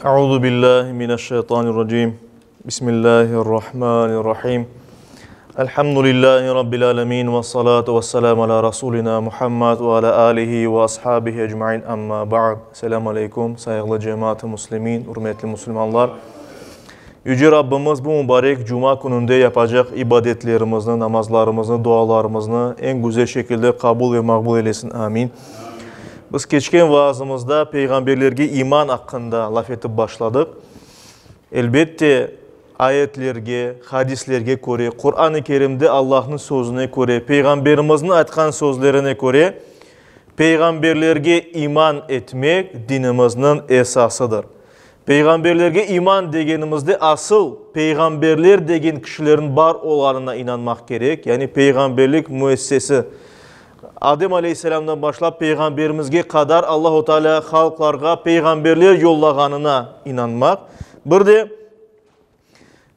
Euzu billahi mineşşeytanirracim. Bismillahirrahmanirrahim. Elhamdülillahi rabbil alamin ve salatu vesselamu ala rasulina Muhammed ve ala alihi ve ashabihi ecmain. Amma ba'd. Selamu aleykum, sayğılı cemaat-ı muslimin, ürmetli musulmanlar. Yüce Rabbimiz bu mübarek cuma kününde yapacaq ibadetlerimizni, namazlarımıznı, dualarımıznı eñ güzel şekilde qabul ve maqbul eylesin. Amin. Biz keçken vaazımızda peyğamberlerge iman aqqında laf etip başladıq. Elbette, ayetlerge, hadislerge köre, Quran-ı Kerimde Allahnıñ sözüne köre, Peyğamberimizniñ aytqan sözlerine köre, peyğamberlerge iman etmek dinimizniñ esasıdır. Peyğamberlerge iman degenimizde asıl peyğamberler degen kişilerniñ bar olğanına inanmaq kerek, yani peyğamberlik müessisesi. Adem aleyhisselâmdan başlap peyğamberimizge qadar Allahu Teala halqlarğa peyğamberler yollağanına inanmaq. Bir de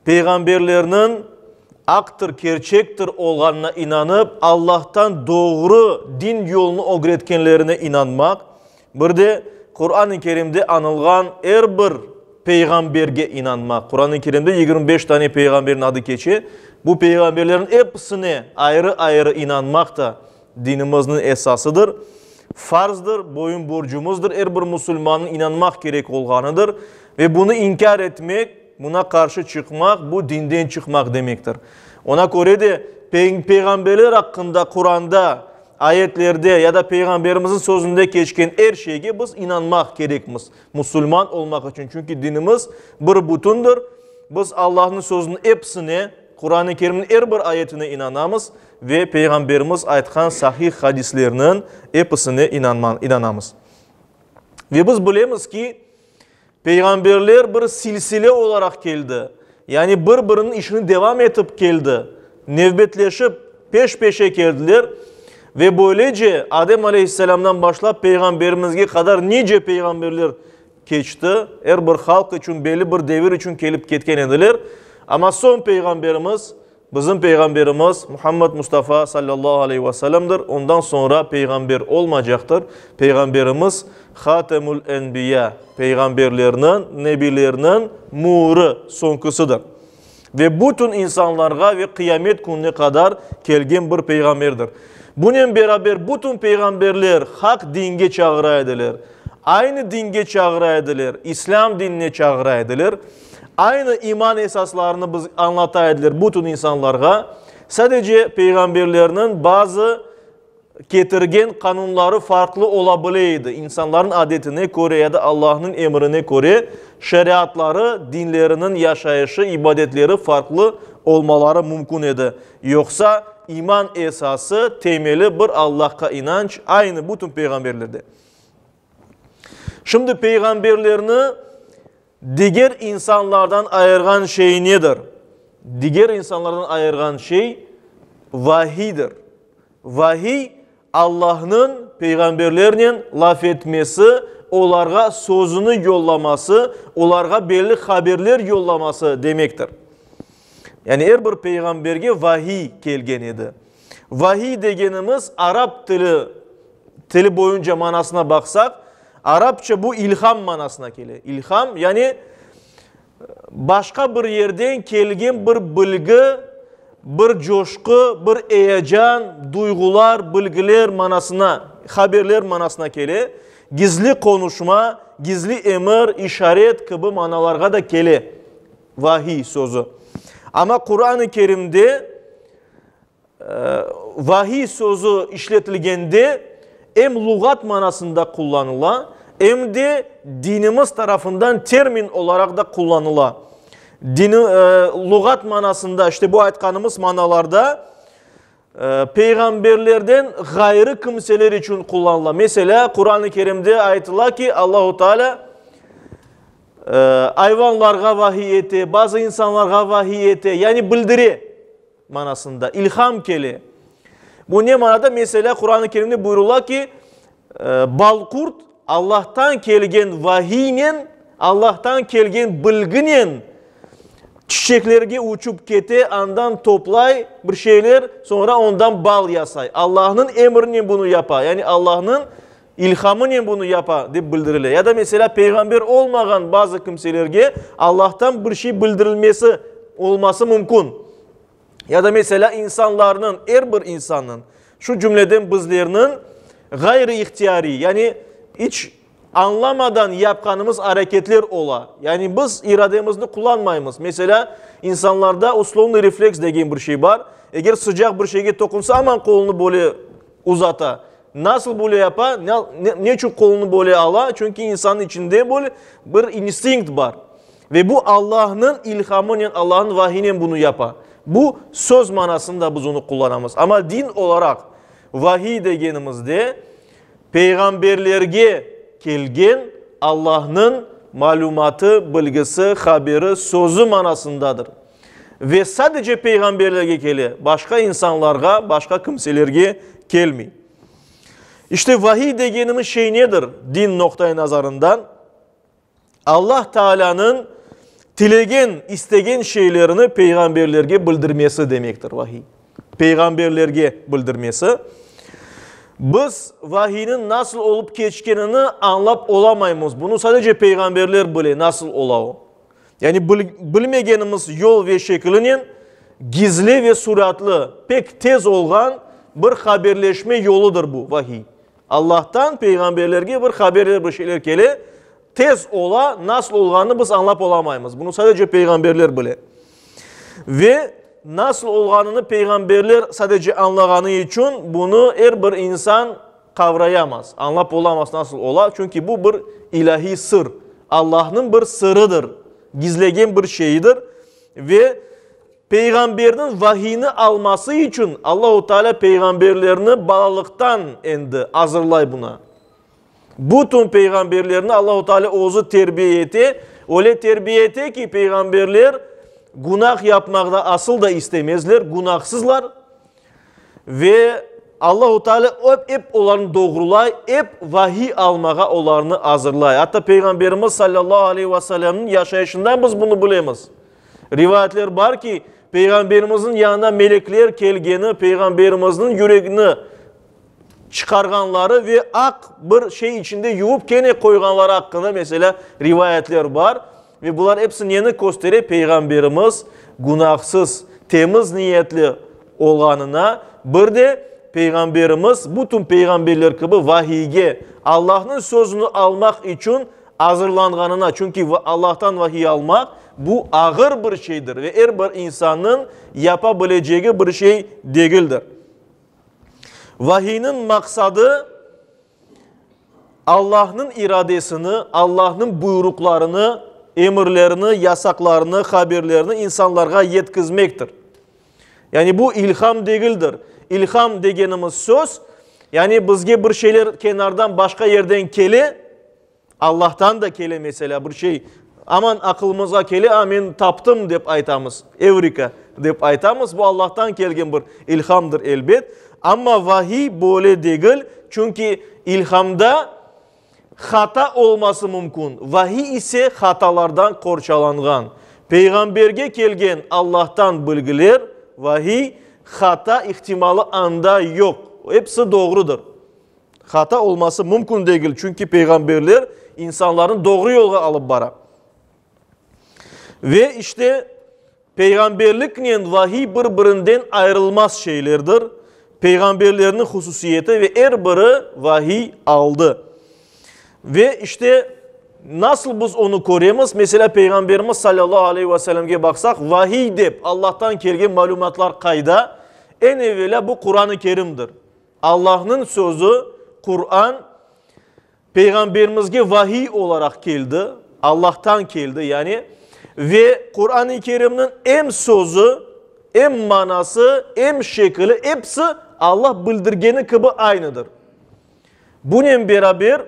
peyğamberlerniñ aqtır, kerçektir olğanına inanıp, Allahtan doğru din yolunı ögretkenlerine inanmaq. Bir de Quran-ı Kerimde añılğan er bir peyğamberge inanmaq. Quran-ı Kerimde 25 tane peyğamberniñ adı keçe. Bu peyğamberlerniñ episine ayrı-ayrı inanmaq da dinimizniñ esasıdır, farzdır, boyun-borcumızdır, er bir musulmannıñ inanmaq kerek olğanıdır. Ve bunı inkâr etmek, buna qarşı çıqmaq, bu dinden çıqmaq demektir. Ona köre de peyğamberler aqqında Quranda Ayetlerde ya da Peyğamberimizniñ sözünde keçken er şeyge biz inanmaq kerekmiz, musulman olmaq içün, çünki dinimiz bir bütündir. Biz Allahnıñ sözüniñ episine, Quran-ı Kerimniñ er bir ayetine inanamız ve Peyğamberimiz aytqan sahih hadislerniñ episine inanamız. Ve biz bilemiz ki, Peyğamberler bir silsile olaraq keldi, yani bir-biriniñ işini devam etip keldi, nevbetleşip, peş-peşe keldiler ve böylece Adem aleyhisselâmdan başlap Peyğamberimizge qadar nice peyğamberler keçti, er bir halq içün belli bir devir içün kelip ketken ediler. Amma soñ peyğamberimiz, Bizim Peyğamberimiz Muhammed Mustafa sallallahu aleyhi ve sellemdir, ondan soñra peyğamber olmaycaqtır. Peyğamberimiz Hatemül Enbiya, peyğamberlerniñ, nebilerniñ müürü, soñkisidir. Ve bütün insanlarğa ve qıyamet kününe qadar kelgen bir peyğamberdir. Bunen beraber bütün peyğamberler haq dinge çağıra ediler. Aynı dinge çağıra ediler, İslâm dinine çağıra ediler. Aynı iman esaslarını biz añlata ediler bütün insanlarğa. Sadece peyğamberlerniñ bazı ketirgen qanunları farqlı ola bile edi. İnsanlarnıñ adetine köre ya da Allahnıñ emrine köre şeriatları, dinleriniñ yaşayışı, ibadetleri farqlı olmaları mümkün edi. Yoqsa iman esası, temeli bir Allahqa inanç aynı bütün peyğamberlerde. Şimdi peyğamberlerni diger insanlardan ayırğan şey nedir? Diger insanlardan ayırğan şey vahiydir. Vahiy, Allahnıñ peyğamberlernen laf etmesi, olarğa sözüni yollaması, olarğa belli haberler yollaması demektir. Yani er bir peyğamberge vahiy kelgen edi. Vahiy degenimiz arap tili tili boyunca manasına baqsaq, arapça bu ilham manasına kele. İlham, yani başqa bir yerden kelgen bir bilgi, bir coşqu, bir eyecan, duyğular, bilgiler manasına, haberler manasına kele. Gizli qonuşma, gizli emir, işaret kibi manalarğa da kele vahiy sözü. Amma Quran-ı Kerimde Vahiy sözü işletilgende em luğat manasında qullanıla, em de dinimiz tarafından termin olaraq da qullanıla. Dini, luğat manasında, işte bu aytqanımız manalarda peyğamberlerden ğayrı kimseler içün qullanıla. Meselâ, Quran-ı Kerimde aytıla ki, Allahu Teala ayvanlarğa vahiy ete, bazı insanlarğa vahiy ete, yani bildire. Manasında, ilham kele. Bu ne manada? Meselâ, Quran-ı Kerimde buyurıla ki, balqurt Allahtan kelgen vahiynen, Allahtan kelgen bilginen çiçeklerge uçıp kete, andan toplay bir şeyler, soñra ondan bal yasay. Allahnıñ emrinen bunı yapa, yani Allahnıñ. İlhamınen bunı yapa, dep bildirile. Ya da, meselâ, peyğamber olmağan bazı kimselerge Allahtan bir şey bildirilmesi olması mümkün. Ya da, meselâ, insanlarnıñ, er bir insannıñ, şu cümleden bizlerniñ ğayrı-ihtiyariy, yani iç añlamadan yapqanımız areketler ola. Yani biz irademizni qullanmaymız. Meselâ, insanlarda uslovnıy refleks degen bir şey bar. Eger sıcaq bir şeyge toqunsa, aman qolunı böyle uzata. Nasıl böyle yapa? Ne içün qolunı böyle ala? Çünki insannıñ içinde böyle bir instinkt bar. Ve bu Allahnıñ ilhamınen, Allahnıñ vahiyinen bunı yapa. Bu söz manasında biz onı qullanamız. Amma din olaraq vahiy degenimizde peyğamberlerge kelgen Allahnıñ malümatı, bilgisi, haberi, sözü manasındadır. Ve sadece peyğamberlerge kele, başqa insanlarğa, başqa kimselerge kelmey. İşte vahiy degenimiz şey nedir din noqtai nazarından? Allah Taalânıñ tilegen, istegen şeylerini peyğamberlerge bildirmesi demektir vahiy. Peyğamberlerge bildirmesi. Biz vahiyniñ nasıl olıp keçkenini añlap olamaymız. Bunı sadece peyğamberler bile, nasıl ola o. Yani bilmegenimiz yol ve şekilinen gizli ve suratlı, pek tez olğan bir haberleşme yoludır bu vahiy. Allahtan peyğamberlerge bir haberler, bir şeyler kele, tez ola, nasıl olğanını biz añlap olamaymız. Bunı sadece peyğamberler bile. Ve nasıl olğanını peyğamberler sadece añlağanı içün bunı er bir insan qavrayamaz, añlap olamaz nasıl ola, çünki bu bir ilâhiy sır, Allahnıñ bir sırıdır, gizlegen bir şeyidir ve peyğamberniñ vahiyni alması içün Allahu Teala peyğamberlerni balalıqtan endi azırlay buna. Bütün peyğamberlerni Allahu Teala özü terbiye ete, öyle terbiye ete ki, peyğamberler günah yapmaqda asıl da istemezler, günahsızlar. Ve Allahu Teala ep olarnı doğrulay, ep vahiy almağa olarnı azırlay. Atta Peyğamberimiz sallallahu aleyhi ve sellemniñ yaşayışından biz bunı bilemiz. Rivayetler bar ki, Peyğamberimizniñ yanına melekler kelgeni, Peyğamberimizniñ yüregini çıqarğanları ve aq bir şey içinde yuvıp kene qoyğanları aqqında, meselâ, rivayetler bar. Ve bular episi neni köstere? Peyğamberimiz günahsız, temiz niyetli olğanına, bir de Peyğamberimiz bütün peyğamberler kibi vahiyge, Allahnıñ sözüni almaq içün azırlanğanına, çünki Allahtan vahiy almaq, bu ağır bir şeydir ve er bir insannıñ yapa bilecegi bir şey degildir. Vahiyniñ maqsadı, Allahnıñ iradesini, Allahnıñ buyruqlarını, emirlerini, yasaqlarını, haberlerini insanlarğa yetkizmektir. Yani bu ilham degildir. İlham degenimiz söz, yani bizge bir şeyler kenardan başqa yerden kele, Allahtan da kele meselâ bir şey, aman aqılımızğa kele, a men taptım dep aytamız, evrika dep aytamız, bu Allahtan kelgen bir ilhamdır elbet. Amma vahiy böyle degil, çünki ilhamda hata olması mümkün, vahiy ise hatalardan qorçalanğan. Peyğamberge kelgen Allahtan bilgiler, vahiy, hata ihtimalı anda yoq, episi doğrudır. Hata olması mümkün degil, çünki peyğamberler insanlarnı doğru yolğa alıp bara. Ve işte peyğamberliknen vahiy bir-birinden ayırılmaz şeylerdir. Peyğamberlerniñ hususiyeti ve er biri vahiy aldı. Ve işte nasıl biz onı köremiz? Meselâ, Peyğamberimiz salâllahu aleyhi ve sellemge baqsaq, vahiy dep Allahtan kelgen malümatlar qayda? Eñ evelâ bu Quran-ı Kerimdir. Allahnıñ sözü, Quran, Peyğamberimizge vahiy olaraq keldi, Allahtan keldi, yani, ve Quran-ı Kerimniñ em sözü, em manası, em şekili, episi Allah bildirgeni kibi aynıdır. Bunen beraber,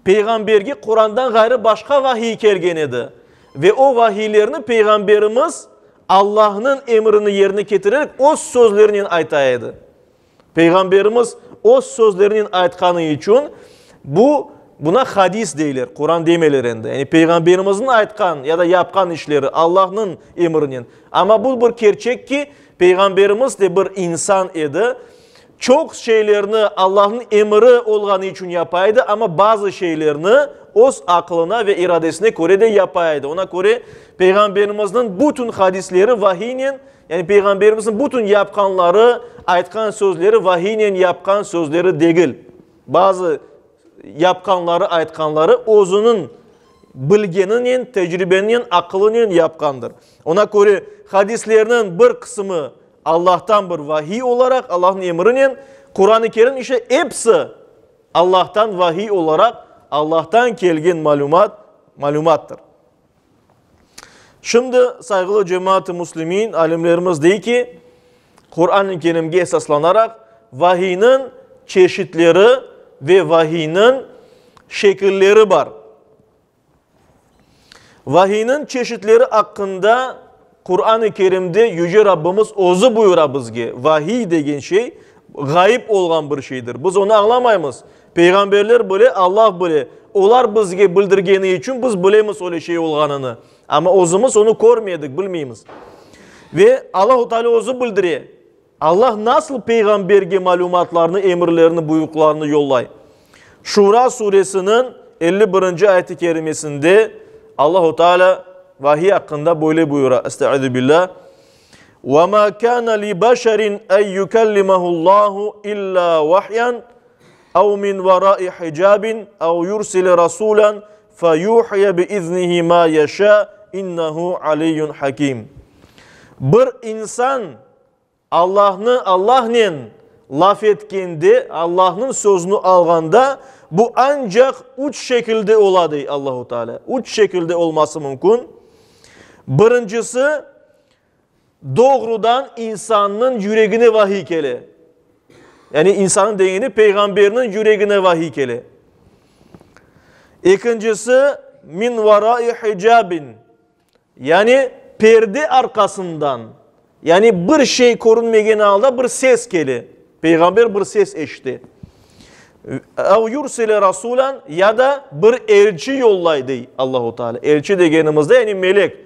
Peyğamberge Qurandan ğayrı başqa vahiy kelgen edi ve o vahiylerni Peyğamberimiz Allahnıñ emrini yerine ketirerek öz sözlerinen ayta edi. Peyğamberimiz öz sözlerinen aytqanı içün bu, buna hadis deyler, Quran demeyler endi. Yani Peyğamberimizniñ aytqan ya da yapqan işleri Allahnıñ emrinen. Amma bu bir kerçek ki, Peyğamberimiz de bir insan edi. Çoq şeylerni Allahnıñ emiri olğanı içün yapa edi, amma bazı şeylerni öz aqılına ve iradesine köre de yapa edi. Ona köre Peyğamberimizniñ bütün hadisleri vahiynen, yani Peyğamberimizniñ bütün yapqanları, aytqan sözleri vahiynen yapqan sözleri degil. Bazı yapqanları, aytqanları özüniñ bilgeninen, tecribeninen, aqılınen yapqandır. Ona köre hadislerniñ bir qısımı Allahtan bir vahiy olaraq, Allahnıñ emrinen, Quran-ı Kerim ise episi Allahtan vahiy olaraq, Allahtan kelgen malümat, malümattır. Şimdi, sayğılı cemaat-ı müslimin, alimlerimiz dey ki, Quran-ı Kerimge esaslanaraq, vahiyniñ çeşitleri ve vahiyniñ şekilleri bar. Vahiyniñ çeşitleri aqqında Quran-ı Kerimde Yüce Rabbimiz özü buyura bizge, Vahiy degen şey ğayıp olğan bir şeydir. Biz onı añlamaymız. Peyğamberler bile, Allah bile. Olar bizge bildirgeni içün biz bilemiz öyle şey olğanını. Amma özümiz onı körmedik, bilmeymiz. Ve Allahu Teala özü bildire. Allah nasıl peyğamberge malümatlarnı, emirlerni, buyruqlarnı yollay? Şura suresiniñ 51-nci ayet-i kerimesinde Allahu Teala vahiy aqqında böyle buyura, Estaizu billah, Ve ma kana li beşerin en yukellimehullahu illa vahyan ev min verai hicabin ev yursile rasulan feyuhiye bi iznihi ma yeşa innehu aliyyun hakim. Bir insan Allahnı, Allahnen laf etkende, Allahnıñ sözüni alğanda, bu ancaq üç şekilde ola, dey Allahu Teala. Üç şekilde olması mümkün. Birincisi, doğrudan insannıñ yüregine vahiy kele. Yani insannıñ degeni, peyğamberniñ yüregine vahiy kele. Ekincisi, min varai hicabin. Yani perde arqasından, yani bir şey körünmegen alda bir ses kele. Peyğamber bir ses eşite. Ev yursile rasulan ya da bir elçi yollay, dey Allahu Teala. Elçi degenimizde, yani melek.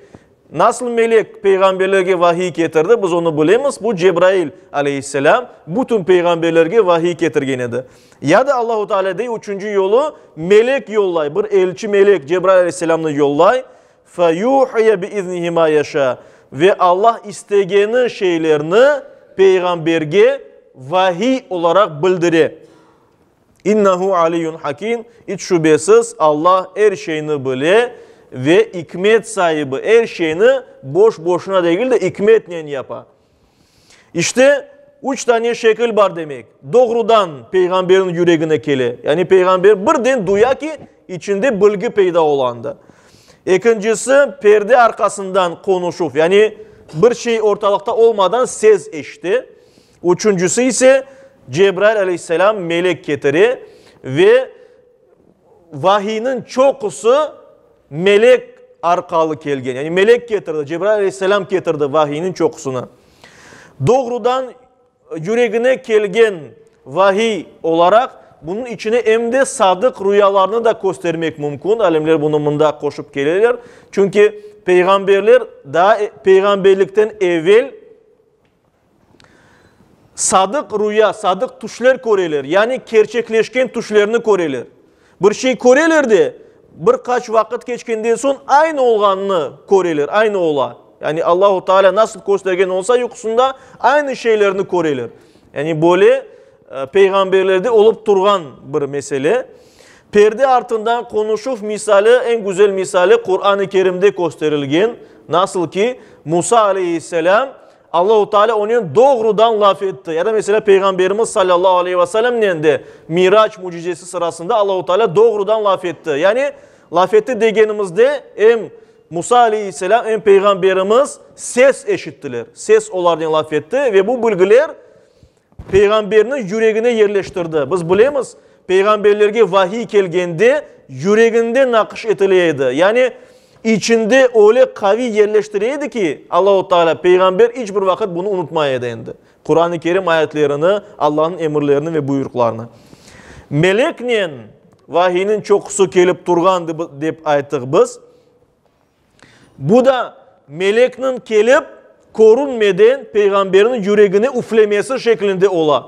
Nasıl melek peyğamberlerge vahiy ketirdi, biz onı bilemiz. Bu Cebrail aleyhisselam bütün peyğamberlerge vahiy ketirgen edi. Ya da Allahu Teala dey, üçünci yolu, melek yollay, bir elçi melek Cebrail aleyhisselamnı yollay. Feyuhiye biiznihi ma yeşâ, ve Allah istegeni şeylerni peyğamberge vahiy olaraq bildire. İnnehu aliyyun hakim, iç şübesiz Allah er şeyni bile ve ikmet saibi, er şeyni boş-boşuna degil de ikmetnen yapa. İşte, üç tane şekil bar demek. Doğrudan peyğamberniñ yüregine kele. Yani peyğamber birden duya ki, içinde bilgi peyda olandı. Ekincisi, perde arqasından qonuşuv, yani bir şey ortalıqta olmadan ses eşite. Üçüncisi ise, Cebrail aleyhisselam melek ketire ve vahiyniñ çoqusı melek arqalı kelgen, yani melek ketirdi, Cebrail aleyhisselam ketirdi vahiyniñ çoqusını. Doğrudan yüregine kelgen vahiy olaraq, bunıñ içine em de sadıq rüyalarnı da köstermek mümkün, alimler bunı mında qoşıp keleler, çünki peyğamberler daa peyğamberlikten evel Sadıq rüya, sadıq tüşler köreler, yani kerçekleşken tüşlerni köreler. Bir şey köreler de, bir qaç vaqıt keçkenden soñ aynı olğanını köreler, aynı ola. Yani Allahu Teala nasıl köstergen olsa yuqusında, aynı şeylerni köreler. Yani böyle peyğamberlerde olıp turğan bir mesele. Perde artından qonuşuv misali, eñ güzel misali Quran-ı Kerimde kösterilgen, nasıl ki, Musa aleyhisselâm Allahu Teala onen doğrudan laf etti. Ya da meselâ Peyğamberimiz salâllahu aleyhi ve sellemnen de Mirac mücizesi sırasında Allahu Teala doğrudan laf etti. Yani laf etti degenimizde em Musa aleyhisselâm, em Peyğamberimiz ses eşittiler. Ses olarnen laf etti ve bu bilgiler Peyğamberniñ yüregine yerleştirdi. Biz bilemiz, peyğamberlerge vahiy kelgende yüreginde naqış etile edi. Yani içinde öyle qaviy yerleştire edi ki, Allahu Teala, peyğamber iç bir vaqıt bunı unutmay edi endi. Quran-ı Kerim ayetlerini, Allahnıñ emirlerini ve buyruqlarını. Meleknen vahiyniñ çoqusı kelip turğan dep ayttıq biz. Bu da melekniñ kelip, körünmeden peyğamberniñ yüregine üflemesi şeklinde ola.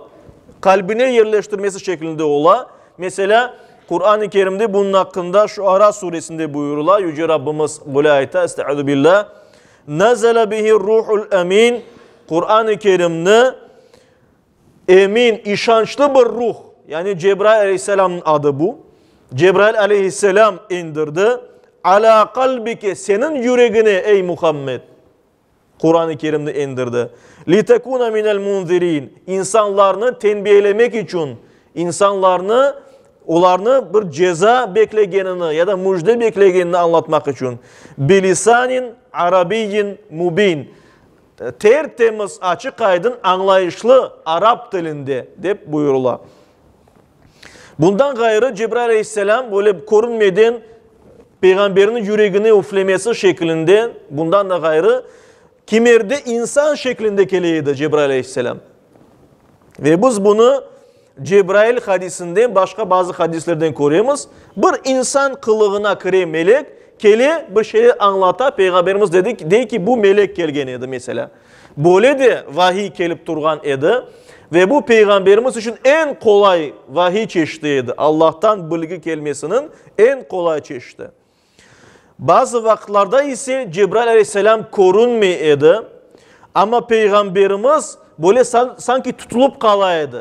Qalbine yerleştirmesi şeklinde ola. Meselâ, Quran-ı Kerimde bunıñ aqqında Şuara suresinde buyurıla, Yüce Rabbimiz böyle ayta, Estaizu billâh, Nazala bihi'r-ruhul emin, Quran-ı Kerimni emin, işançlı bir ruh, yani Cebrail aleyhisselâmnıñ adı bu, Cebrail aleyhisselâm indirdi, alâ qalbike, seniñ yüregine, ey Muhammed, Quran-ı Kerimni endirdi. Litekuna minel munzirin, insanlarnı tenbiyelemek içün, insanlarnı, olarnı bir ceza beklegenini ya da müjde beklegenini añlatmaq içün. Bilisanin arabiyyin mubin, ter-temiz, açıq-aydın, añlayışlı arap tilinde, dep buyurıla. Bundan ğayrı, Cebrail aleyhisselâm böyle körünmeden Peyğamberniñ yüregine üflemesi şeklinde, bundan da ğayrı, kimerde insan şeklinde kele edi Cebrail aleyhisselâm. Ve biz bunı Cebrail hadisinden, başqa bazı hadislerden köremiz. Bir insan qılığına kire melek, kele, bir şeyler añlata, Peyğamberimiz dedi, dey ki, bu melek kelgen edi, meselâ. Böyle de vahiy kelip turğan edi ve bu Peyğamberimiz içün eñ qolay vahiy çeşiti edi, Allahtan bilgi kelmesiniñ eñ qolay çeşiti. Bazı vaqıtlarda ise Cebrail aleyhisselâm körünmey edi, amma Peyğamberimiz böyle sanki tutulıp qala edi.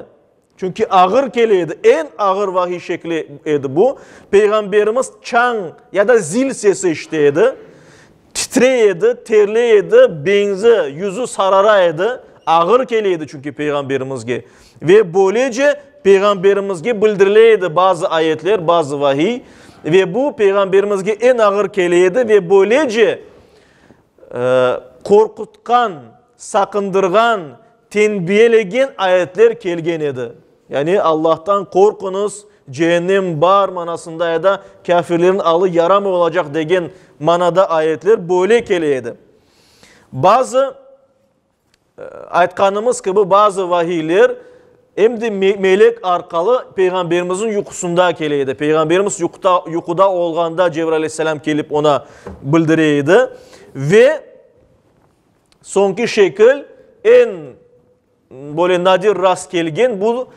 Çünki ağır kele edi, eñ ağır vahiy şekli edi bu. Peyğamberimiz çañ ya da zil sesi işite edi, titrey edi, terley edi, beñzi, yüzü sarara edi. Ağır kele edi çünki Peyğamberimizge. Ve böylece Peyğamberimizge bildirile edi bazı ayetler, bazı vahiy. Ve bu Peyğamberimizge eñ ağır kele edi ve böylece qorqutqan, saqındırğan, Tenbiyelegen ayetler kelgen edi. Yani Allahtan qorquñız, ceennem bar manasında ya da kâfirlerniñ alı yaramay olacaq degen manada ayetler böyle kele edi. Bazı, aytqanımız kibi, bazı vahiyler em de melek arqalı Peyğamberimizniñ yuqusında kele edi. Peyğamberimiz yuquda, yuquda olğanda Cebrail aleyhisselâm kelip oña bildire edi ve Soñki şekil, eñ böyle nadir rast kelgen bu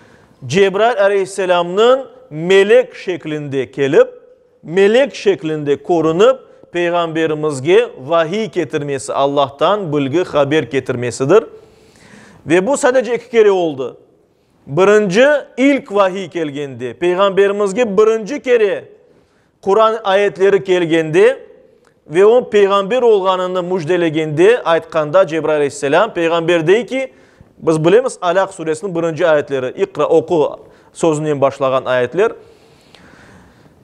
Cebrail aleyhisselâmnıñ melek şeklinde kelip, melek şeklinde körünip, Peyğamberimizge vahiy ketirmesi, Allahtan bilgi, haber ketirmesidir. Ve bu sadece eki kere oldı. Birinci, ilk vahiy kelgende, Peyğamberimizge birinci kere Quran ayetleri kelgende ve o peyğamber olğanını müjdelegende, aytqanda Cebrail aleyhisselâm, peyğamber dey ki, biz bilemiz Alâq suresiniñ birinci ayetleri, İqra, oqu sözünen başlağan ayetler.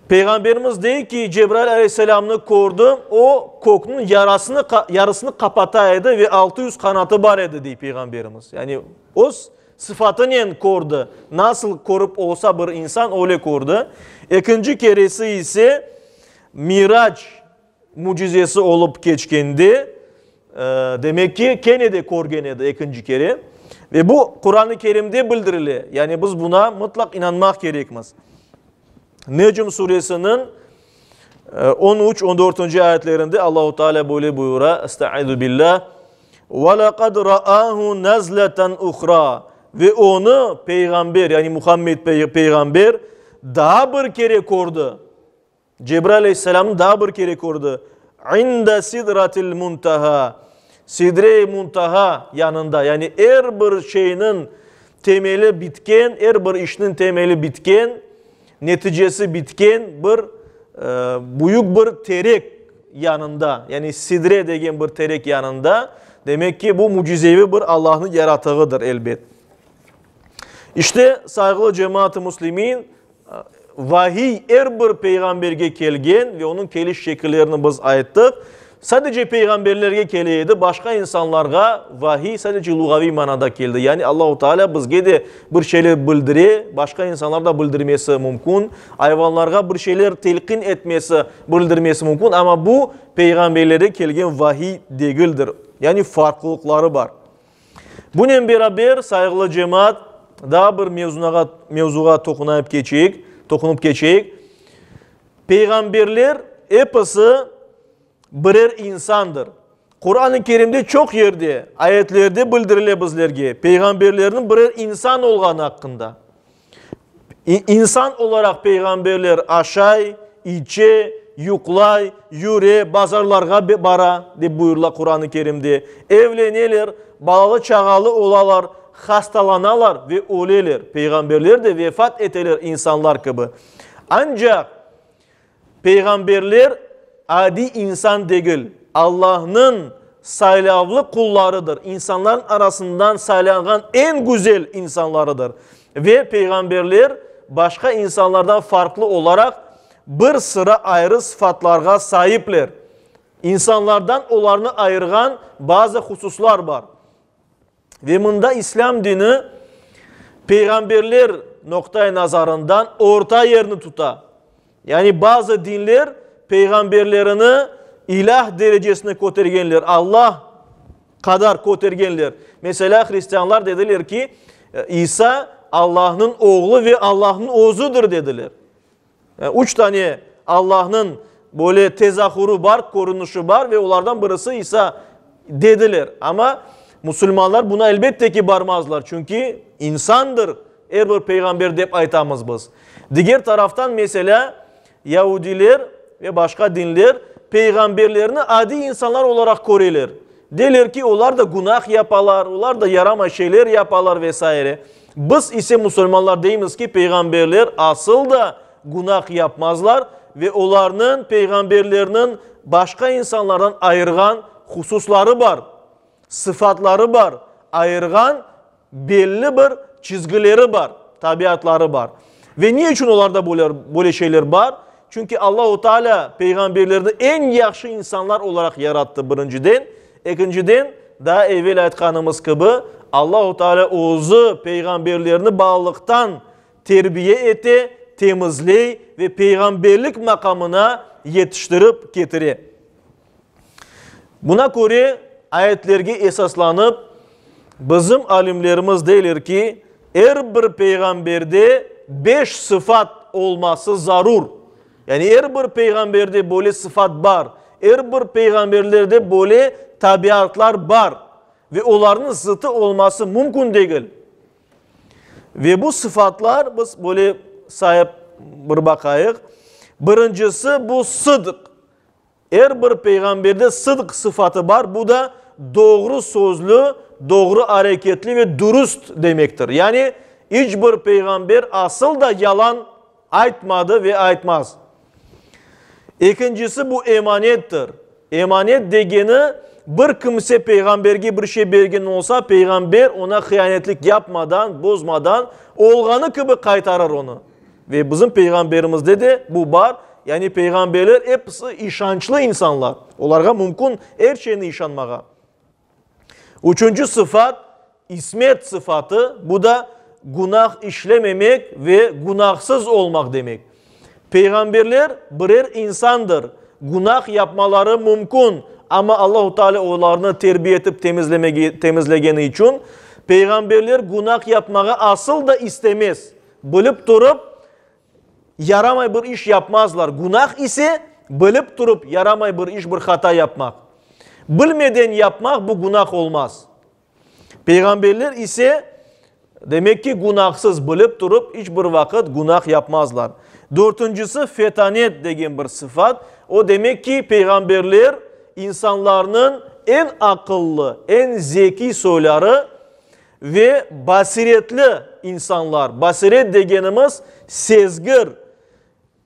Peyğamberimiz dey ki, Cebrail aleyhisselâmnı kördim, o kökniñ yarasını, yarısını qapata edi ve 600 qanatı bar edi, dey peyğamberimiz. Yani öz Sıfatınen kördi. Nasıl körip olsa bir insan, öyle kördi. Ekinci keresi ise Mirac mücizesi olıp keçkende, demek ki, kene de körgen edi ekinci kere. Ve bu Quran-ı Kerimde bildirile. Yani biz buna mıtlaq inanmaq kerekmiz. Necm suresiniñ on üç, on dörtünci ayetlerinde Allahu Teala böyle buyura, Estaizu billah, Ve laqad raahu nazleten uhra, Ve onı peyğamber, yani Muhammed peyğamber daa bir kere kördi. Cebrail aleyhisselamnı daa bir kere kördi. İnde sidratil muntaha, Sidre-i Muntaha yanında, yani er bir şeyniñ temeli bitken, er bir işniñ temeli bitken, neticesi bitken bir büyük bir terek yanında, yani sidre degen bir terek yanında, demek ki, bu mücizeviy bir Allahnıñ yaratığıdır, elbet. İşte, sayğılı cemaat-ı müslimin, Vahiy er bir peyğamberge kelgen ve onıñ keliş şekillerini biz ayttıq. Sadece peyğamberlerge kele edi, başqa insanlarğa vahiy sadece luğaviy manada keldi. Yani Allahu Teala bizge de bir şeyler bildire, başqa insanlar da bildirmesi mümkün, ayvanlarğa bir şeyler telqin etmesi, bildirmesi mümkün, amma bu peyğamberlere kelgen vahiy degildir. Yani farqlılıqları bar. Bunen beraber, sayğılı cemaat, daa bir mevzunağa, mevzuğa toqunayıp keçeyik, toqunıp keçeyik. Peyğamberler episi birer insandır. Quran-ı Kerimde çoq yerde, ayetlerde bildirile bizlerge peyğamberlerniñ birer insan olğanı aqqında. İnsan olaraq peyğamberler aşay, içe, yuqlay, yüre, bazarlarğa bara, dep buyurıla Quran-ı Kerimde, evleneler, balalı-çağalı olalar, hastalanalar ve öleler. Peyğamberler de vefat eteler insanlar kibi. Ancaq Peyğamberler adiy insan degil, Allahnıñ saylavlı qullarıdır, insanların arasından saylanğan eñ güzel insanlarıdır. Ve peyğamberler başqa insanlardan farqlı olaraq bir sıra ayrı sıfatlarğa saipler. İnsanlardan olarnı ayırğan bazı hususlar bar. Ve mında İslâm dini peyğamberler noqta-i nazarından orta yerni tuta. Yani bazı dinler peyğamberlerini ilâh derecesine kötergenler, Allah qadar kötergenler. Meselâ, hristianlar dediler ki, İsa Allahnıñ oğlu ve Allahnıñ özüdir dediler. Üç tane Allahnıñ böyle tezahürü bar, körünişi bar ve olardan birisi İsa dediler. Amma musulmanlar buna elbette ki barmazlar, çünki insandır er bir peyğamber dep aytamız biz. Diger taraftan, meselâ, yaudiler ve başqa dinler peyğamberlerni adiy insanlar olaraq köreler. Deyler ki, olar da günah yapalar, olar da yaramay şeyler yapalar ve saire. Biz ise musulmanlar deymiz ki, peyğamberler asıl da günah yapmazlar ve olarnıñ, peyğamberlerniñ, başqa insanlardan ayırğan hususları bar, sıfatları bar, ayırğan belli bir çizgileri bar, tabiatları bar. Ve ne içün olarda böyle şeyler bar? Çünki Allahu Teala peyğamberlerni eñ yahşı insanlar olaraq yarattı, birinciden. Ekinciden, daa evel aytqanımız kibi, Allahu Teala özü peyğamberlerni balalıqtan terbiye ete, temizley ve peyğamberlik maqamına yetiştirip ketire. Buna köre, ayetlerge esaslanıp, bizim alimlerimiz deyler ki, er bir peyğamberde beş sıfat olması zarur. Yani er bir peyğamberde böyle sıfat bar, er bir peyğamberlerde böyle tabiatlar bar ve olarnıñ zıtı olması mümkün degil. Ve bu sıfatlar, biz böyle sayıp bir baqayıq, birincisi bu sıdq. Er bir peyğamberde sıdq sıfatı bar, bu da doğru sözlü, doğru areketli ve dürüst demektir. Yani iç bir peyğamber asıl da yalan aytmadı ve aytmaz. Ekincisi bu emanettir. Emanet degeni, bir kimse peyğamberge bir şey bergen olsa, peyğamber oña hıyanetlik yapmadan, bozmadan, olğanı kibi qaytarır onı. Ve bizim peyğamberimizde de bu bar, yani peyğamberler episi işançlı insanlar, olarğa mümkün er şeyni işanmağa. Üçünci sıfat, ismet sıfatı, bu da günah işlememek ve günahsız olmaq demek. Peyğamberler birer insandır, günah yapmaları mümkün, amma Allahu Teala olarnı terbiye etip temizlegeni içün, peyğamberler günah yapmağa asıl da istemez. Bilip turıp, yaramay bir iş yapmazlar. Günah ise, bilip turıp, yaramay bir iş, bir hata yapmaq. Bilmeden yapmaq, bu günah olmaz. Peyğamberler ise, demek ki, günahsız, bilip turıp, iç bir vaqıt günah yapmazlar. Dörtüncisi, fetanet degen bir sıfat. O demek ki, peyğamberler insanlarnıñ eñ aqıllı, eñ zekiy soyları, Ve basiretli insanlar, basiret degenimiz sezgir,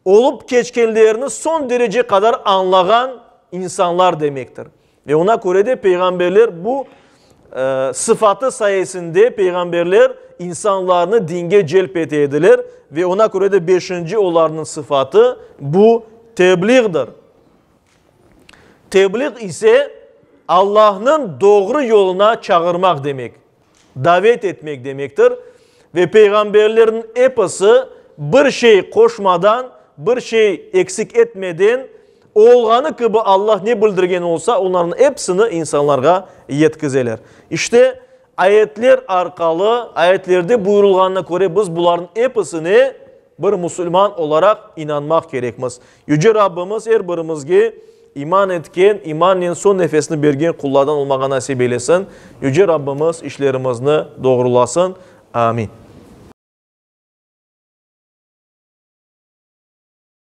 olıp keçkenlerini soñ derece qadar añlağan insanlar demektir. Ve oña köre de peyğamberler bu sıfatı sayesinde peyğamberler insanlarnı dinge celp ete ediler ve oña köre de beşinci olarnıñ sıfatı bu tebliğdir. Tebliğ ise Allahnıñ doğru yoluna çağırmaq demek, davet etmek demektir ve peyğamberlerniñ episi bir şey qoşmadan, bir şey eksik etmeden, olğanı kibi Allah ne bildirgen olsa, onlarnıñ episini insanlarğa yetkizeler. İşte, ayetler arqalı, ayetlerde buyurılğanına köre biz bularnıñ episine bir musulman olaraq inanmaq kerekmiz. Yüce Rabbimiz er birimizge. iman etken, imannen soñ nefesini bergen qullardan olmağa nasip eylesin. Yüce Rabbimiz işlerimizni doğrulasın. Amin.